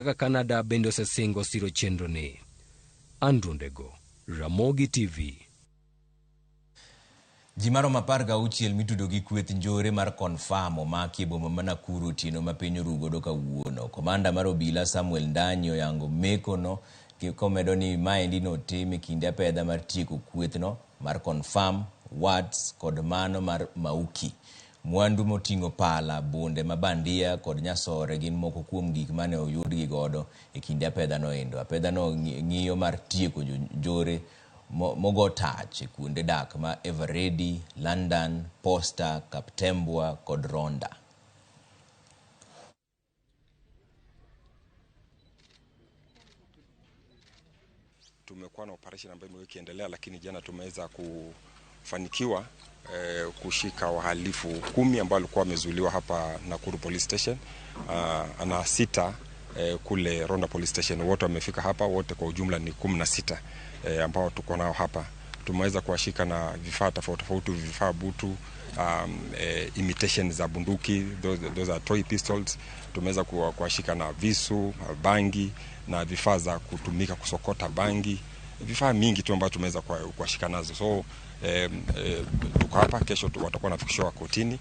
Kaka Canada bende osesingo siro chenroni. Andrew Ndego, Ramogi TV. Ji maromo 16 mitudo gi kweth njore mar Confirm omaki e boma ma Nakuru otieno ma piny oru godo kawuono. Komanda mar obila Samuel Ndanyi oyango meko no komedo ni maendi notim e kinde apedha mar tieko kwethno mar Confirm, Wats kod mano mar Mauki. Mwandu moting'o pala, bunde ma bandia kod nyasore gin moko kuom gik mane oyudgi godo e kinde apedha no endo. Apedha no ng'iyo mar tieko jonjore mogo tach e kuonde dak ma Eveready, London, Posta, Kaptembwa kod Ronda. Tumekuwa na operation ambayo imekuwa ikiendelea, lakini jana tumeweza kufanikiwa kushika wahalifu 10 ambao walikuwa wamezuiliwa hapa Nakuru Police Station, na 6 kule Ronda Police Station. Wote wamefika hapa, wote kwa ujumla ni 16 ambao tuko nao hapa. Tumeweza kuwashika na vifaa tofauti tofauti, vifaa butu, imitation za bunduki, those are toy pistols. Tumeweza kuwashika na visu, bangi na vifaa za kutumika kusokota bangi, vifaa mingi tu ambavyo tumeweza kuwashika nazo. So tuko hapa, kesho watakuwa wanafikishwa kotini.